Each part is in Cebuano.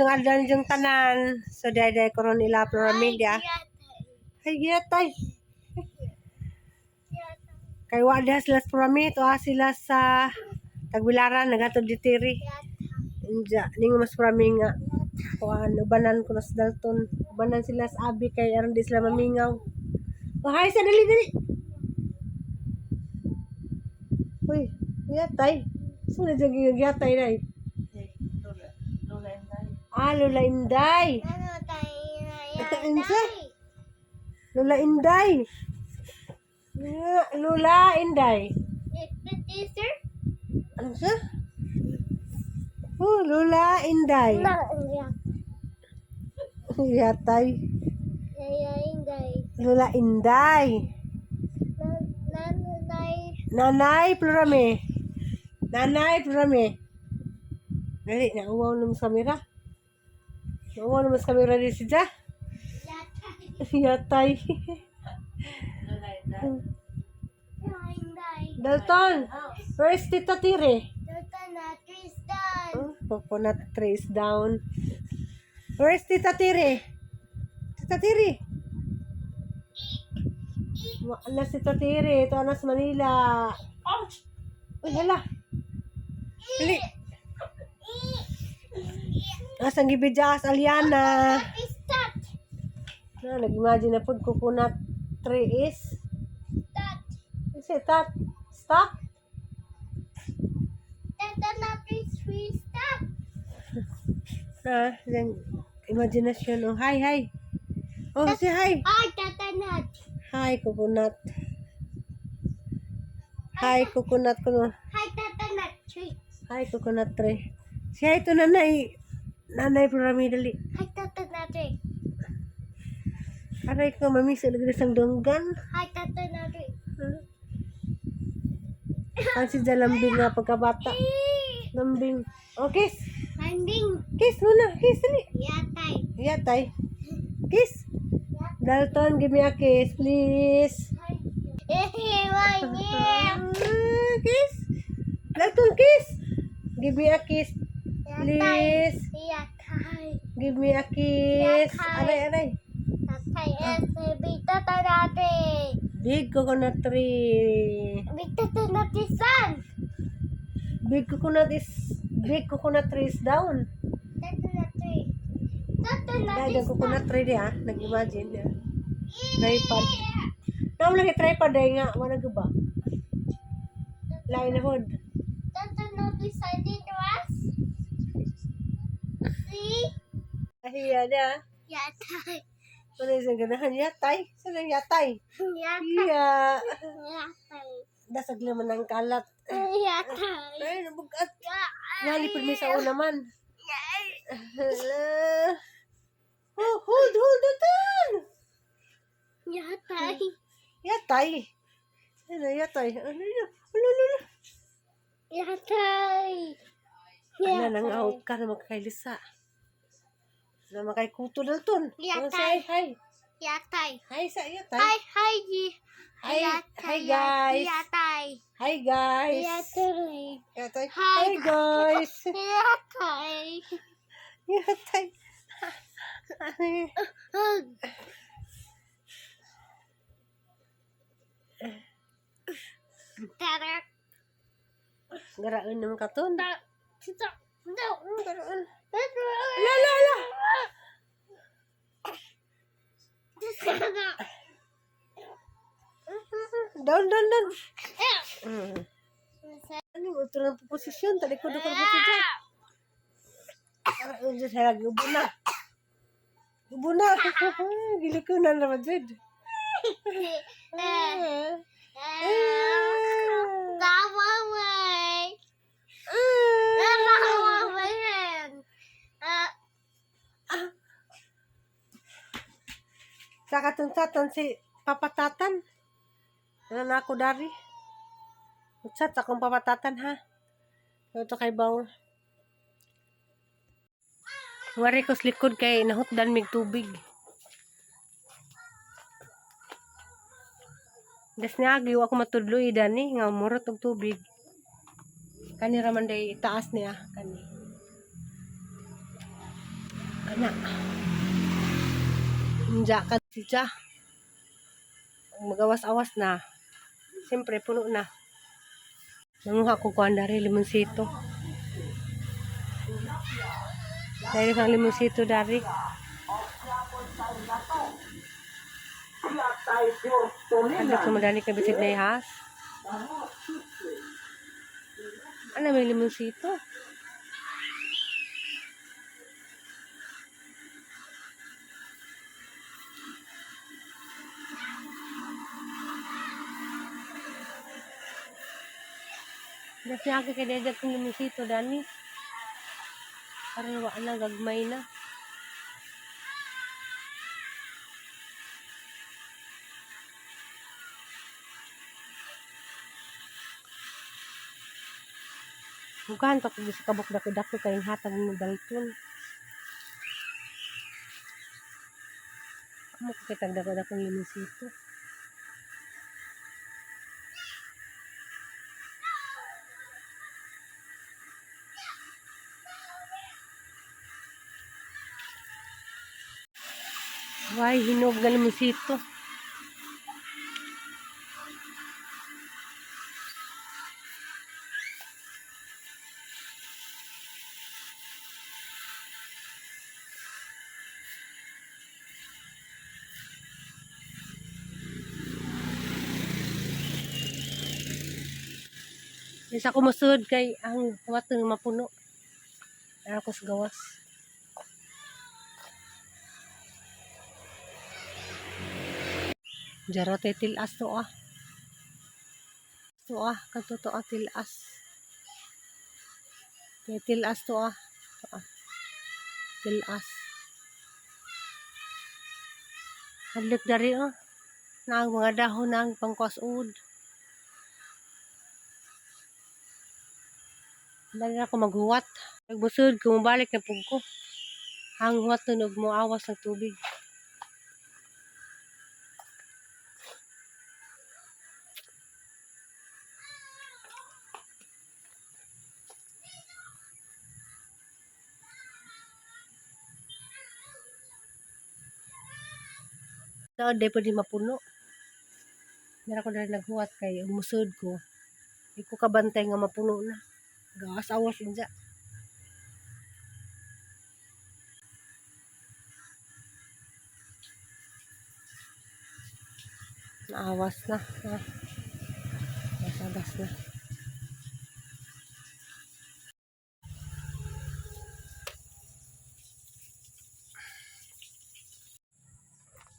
Ang adlaw yung tanan. So dai dai karon ila Floramedia. Ay giyatay. Kay wa diha sila sa Floramid o sila sa Tagbilaran nagatod ditiri. Inja ning mas Floramid nga kuan ubanan ko na sa Dalton. Ubanan sila sa Abi kay aron di sila mamingaw. Oh, hi sa dali dali. Uy, giyatay. Saan na dyan giyatay na? Ah, Lola Inday. Ano tayo Unsa? Lola Inday. Lola Inday. Teacher? Ano siya? Oh, Lola Inday. No, yeah. Yatay. Yeah, Inday. Lola Inday. Nanay. Nanay Plurame. Nanay Plurame. Dali, nauwaw naman sa kamera. Nauwaw naman sa kamera din si Ja. Yatay. Yatay. Inday. Dalton, where's Tita Tire? Tata na Tristan. Oh, coconut tree is down. Where's Tita Tiri? Tita Tiri? Wala si Tita Tiri. Ito na sa Manila. Uy, hala. Dali. Asang gibidya as Aliana. Stop. Na, nag-imagine na po coconut tree is. Stop. Is it that? Stop? Tata na Tristan. Stop. Na, yung imagination. Oh, hi, hi. Oh, say hi. Ay, Tata na. Hi, coconut. Hi, coconut kuno. Hi, Tata na tree. Hi, coconut tree. Siya ito nanay. Nanay Plurami dali. Hi, Tata na tree. Aray ko, mami sa lagi sang donggan. Hi, Tata na tree. Ang si Jalambing nga pagkabata. Lambing. Oh, kiss. Landing. Kiss muna. Kiss dali. Yatay. Yatay. Kiss. Dalton, give me a kiss, please. Eh, my name. Ah, kiss. Dalton, kiss. Give me a kiss, please. Yatay. Give me a kiss. Aray, aray. Tatay is big tata na tree. Big coconut tree. Big tata na tree son. Big coconut tree is down. Tata na tree. Tata na Dahil tree ang coconut tree niya, nag-imagine niya. Tripod. Naam lagi tripod ay nga, wala ba? Lain na pod. Tata na tree side dress. See? Ahiya na. Yatay. Wala isang ganahan yatay. Saan ang yatay? Yatay. Iya. Yatay. Dasag naman ang kalat. Yatay. Ay, nabugat. Nalipod mi sa una man. Hala. Oh, hold, hold it on. Yatay. Yatay. Ano, yatay? Ano yun? Ano, ano, ano? Yatay. Ala, nang out ka na magkailisa. Na makaikuto Dalton. Yatay. Say hi. Yatay. Hi sa yatay. Hi, hi, Hi, hi guys. Yatay. Hi guys. Yatay. Yatay. Hi. Hi guys. Yatay. Yatay. Tara. Garaan naman katon. No. Garaan. Ala, ala, ala. Down, down, down. Ano yung utro ng posisyon? Talikod ako ng posisyon. Garaan dyan sa lagi. Ubo na. Ubo na. Giliko na naman dyan. Sa katong satan si papatatan. Ano na ako dari? Chat akong papatatan ha. Ito kay Baw. Wari ko sa likod kay nahutdan mig tubig. Das niagi wa ako matudlo dani nga murot og tubig. Kani ra man day itaas niya kani. Ana. Unja ka siya. Magawas-awas na. Siyempre, puno na. Nanguha ko kuan dari limonsito. Dari kang limonsito dari. Ano sumadali ka bisig na ihas? Ano may limonsito? Nasi ako kay Deda kong limonsito dani. Karon wa na gagmay na. Mukahan pa ko sa kabok dako-dako kay hatag mo Dalton. Amo ko kitag dako-dako ng limonsito. Why hinog na limonsito. Bisa ko musud kay ang watong mapuno. Ara ko sa gawas. Jaro tay tilas to ah. To ah, kanto to ah tilas. Tay tilas to ah. To ah. Tilas. Hadlok dari oh. Naang mga dahon na ang pangkwasud. Dali na ako maghuwat. Nagbusod, kumabalik na pug ko. Ang huwat nun, og moawas ng tubig. Daod, di pwede mapuno. Meron ko na naghuwat kay umusod ko. Di ko kabantay nga mapuno na. Gawas-awas inja. Naawas na. Ha? Awas na.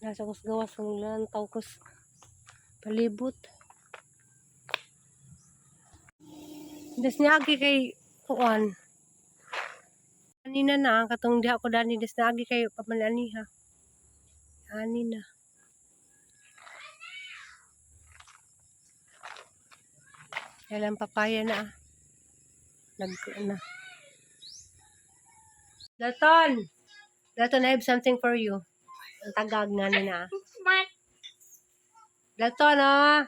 Nasa kus gawas ng lantaw kus palibot. Des niagi kay kuan. Anina na katong diha ko dani des niagi kay pamalani ha. Ani na. Kailan papaya na ah. Nag na. Dalton! Dalton, I have something for you. Ang tagag nga ni na. Ah. Smart. Dalton, ah!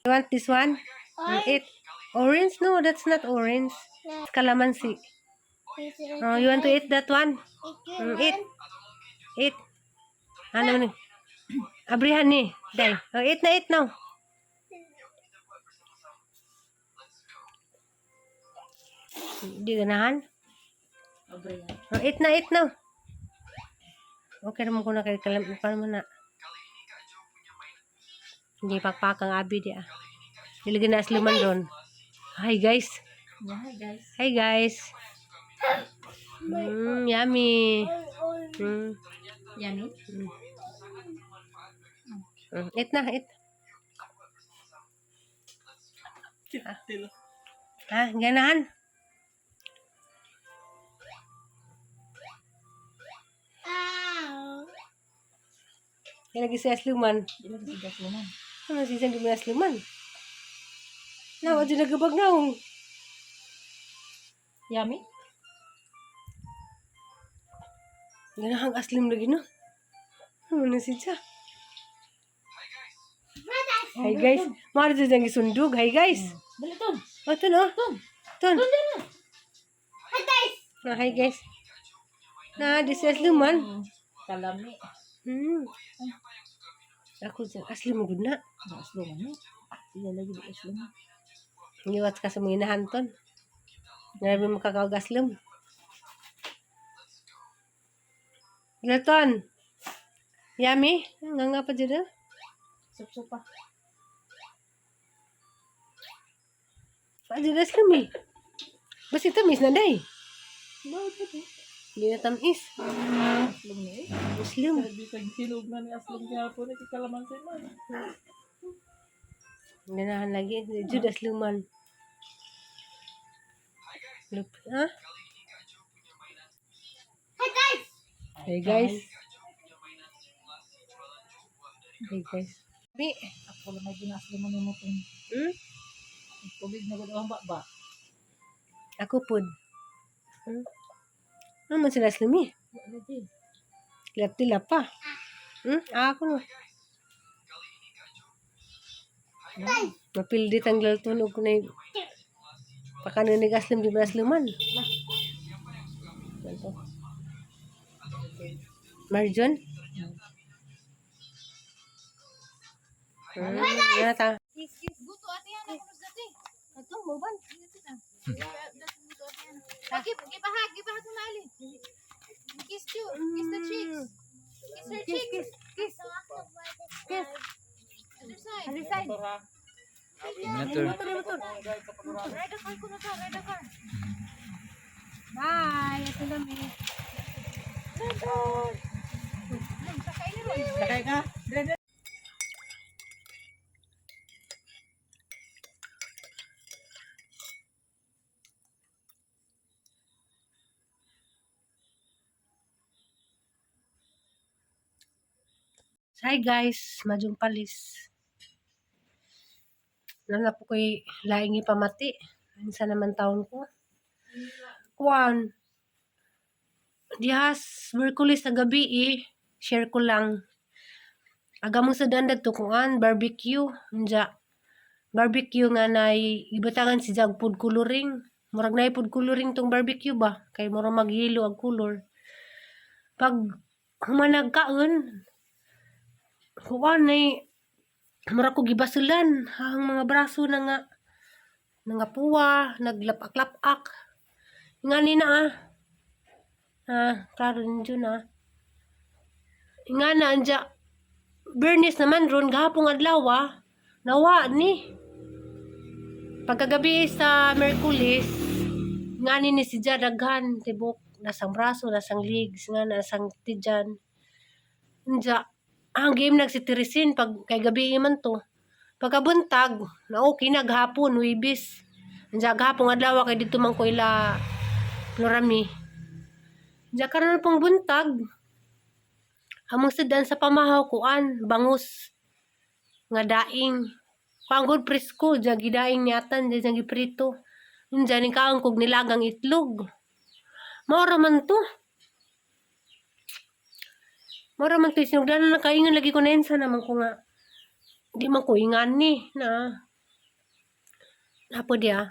You want this one? Eat. Orange? No, that's not orange. It's calamansi. Oh, you want to eat that one? Eat. Eat. Ano man? Abrihan ni. Day. Oh, eat na, eat now. Di ganahan? Oh, eat na, eat now. Okay naman ko na kay kalam paano mo na. Hindi pakpak ang abi di ah. Nilagyan na asluman ron. Hi guys. Yeah, hi guys. Hi guys. Yummy. Yummy? Eat na, eat. Ha, ganahan? Ah. Kaya lagi si Asluman. Di lang si Gas naman. Ano si Isang di Asluman? Na, wadyo nagabag na. Oh. Yummy? Ganahang aslim lagi no. Ano na siya? Hi guys. Mara dyan ang gisundog. Hi guys. Dali ton. Oh, tun oh. Tun. Hi guys. Na, hi guys. Na, this is luman. Kalami. Ako dyan, asli mo gud na. Aslo man eh. Sila lagi di aslo man. Ngiwat ka sa mga inahanton. Grabe mo kakaugaslum. Gilton. Yummy? Nga nga pa dyan ah. Sup-sup pa. Pa dyan aslum eh. Basta tamis na day. Hindi na tamis. Aslong ni eh. Aslum. Bisag hinog na ni aslong gihapon ni kalamansi man. Ganahan lagi. Jud asluman. Lup, ha? Hi guys! Hey guys. Hey guys. Bi. Ako lang ay ginaslong man mo tong tubig na gud ang ba. Ako pud. Ano man sila aslumi? Wa lagi. Tilap-tilap pa. Ako no. Mapildi tanggal tunog ko na yung pakanunig aslim di ba asliman? Ganito. Marjon? Nata. Guto ate yan ako dati. Ato, mo ba? Gibahag, gibahag mo na ali. Kiss you, kiss the cheeks. Kiss her Kiss, cheeks. kiss, kiss. Kiss. Other side. Other side. Motor. Motor, motor. Ride a car ko na ka, ride a car. Bye. Ito na mi. Sakay ni Ron. Sakay ka? Hi guys, majong palis. Nana po ko'y laing ipamati. Minsan naman taon ko. Kuan. Dihas, Merkulis sa gabi eh. Share ko lang. Aga mo sa dandag to kuan, barbecue. Unja. Barbecue nga nay ibatangan si Jag food coloring. Murag nay food coloring tong barbecue ba? Kay murag maghilo ang color. Pag humanag kaon, kuan nay murag ko gibasulan ang mga braso na nga nangapuwa, naglapak-lapak. Nga ni na ah. Ah, klaro ninyo na. Nga na anja Bernice naman ron gahapon adlaw ah. Nawa ni. Pagkagabi sa Merkulis, nga ni si daghan tibok nasang braso, nasang legs, nga nasang tijan. Anja, ang game nagsitirisin pag kay gabi man to. Pagkabuntag, na okay na gahapon, Huwebes. Anja gahapon adlaw kay dito man ko ila Florami. Anja karon pong buntag. Among sedan sa pamahaw kuan, bangus nga daing. Kuan good presko, dyan gidaing niyatan, dyan giprito. Dyan ning kaon kog nilagang itlog. Maora man to. Maora man to, sinugdanan na kaingon lagi ko na naman ko nga. Di man ko ingan ni na. Napo diya.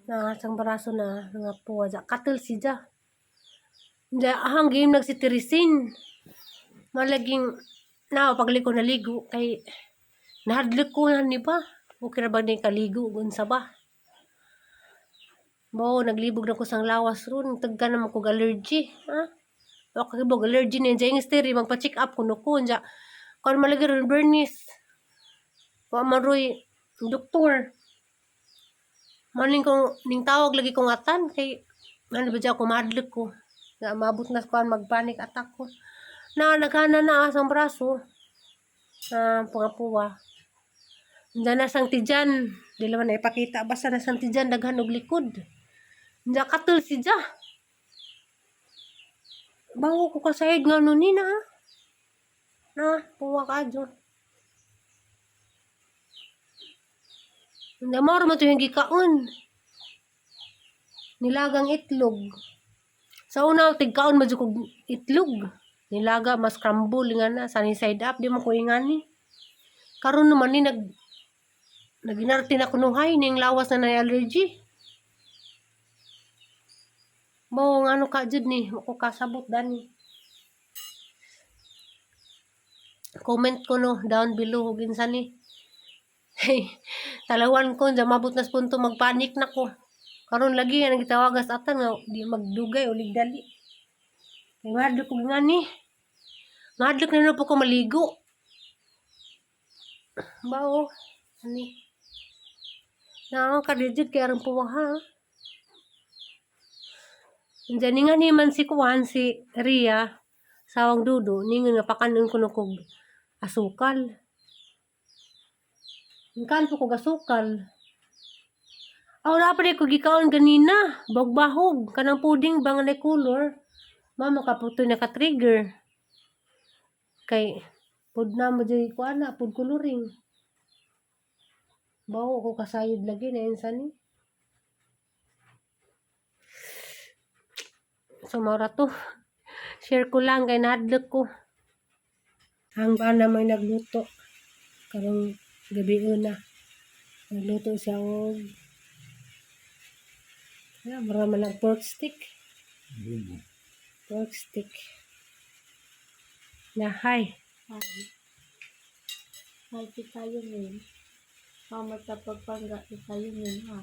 Na sang braso na nga po ja katel si ja. Ja ahang game nagsitirisin. Malaging na pagli ko naligo kay nahadlok ko na ni ba. Okay ra ba ni kaligo gunsa ba? Bo, naglibog na ko sang lawas ron. Tagka naman kog allergy. Ha? Okay, bog allergy niya. Diyan yung steri, magpa-check up kuno ko. Diyan, kung malagi ron, Bernice. Wa man roy, doktor. Maning ko, ning tawag lagi kong atan. Kay, ano ba dyan, kumadlok ko. Na, mabot na kuan magpanic attack ko. Na, naghana na ah, sang braso. Na, puwa-puwa. Diyan na sang tijan. Di naman na ipakita. Basta na sang tijan, daghan og likod. Diyan katul si Ja. Bawo ko kasayod nga no ni na. Ah. Na, puwa ka dyan. Hindi, maro man to yung gikaon. Nilagang itlog. Sa una, tigkaon man jud kog itlog. Nilaga, mas crumble nga na. Sunny side up, di mo ko ingani. Karon naman ni naginarte na kunuhay ning lawas na na allergy. Mo nga ano ka jud ni, wa ko kasabot dani. Comment ko no down below ug kinsa ni. Hey, talawan ko dyan mabot na sa punto magpanik na ko. Karon lagi nga nagitawagas atan nga di magdugay o ligdali. Kay mahadlok ko nga ni. Mahadlok na no po ko maligo. Bao, ani. Naang kadijit kay aron puwaha. Diyan nga ni man si Kuan si Ria sawang dudo ningon nga pakanon ko no kog asukal. Kan po kog asukal. Aw na pa ko gikaon ganina, bagbahog kanang puding ba nga na color. Mama kaputoy naka-trigger. Kay pud na mo jud ko ana, pud coloring. Bawo ko kasayod lagi na insa ni. So mao ra to. Share ko lang kay nahadlok ko. Ang bana may nagluto karong gabi una. Nagluto siya og ya, mura man ang pork stick. Pork stick. Na hi. Hi. Hi, tayo ngayon. Mama, tapagpangga tayo ngayon, ha.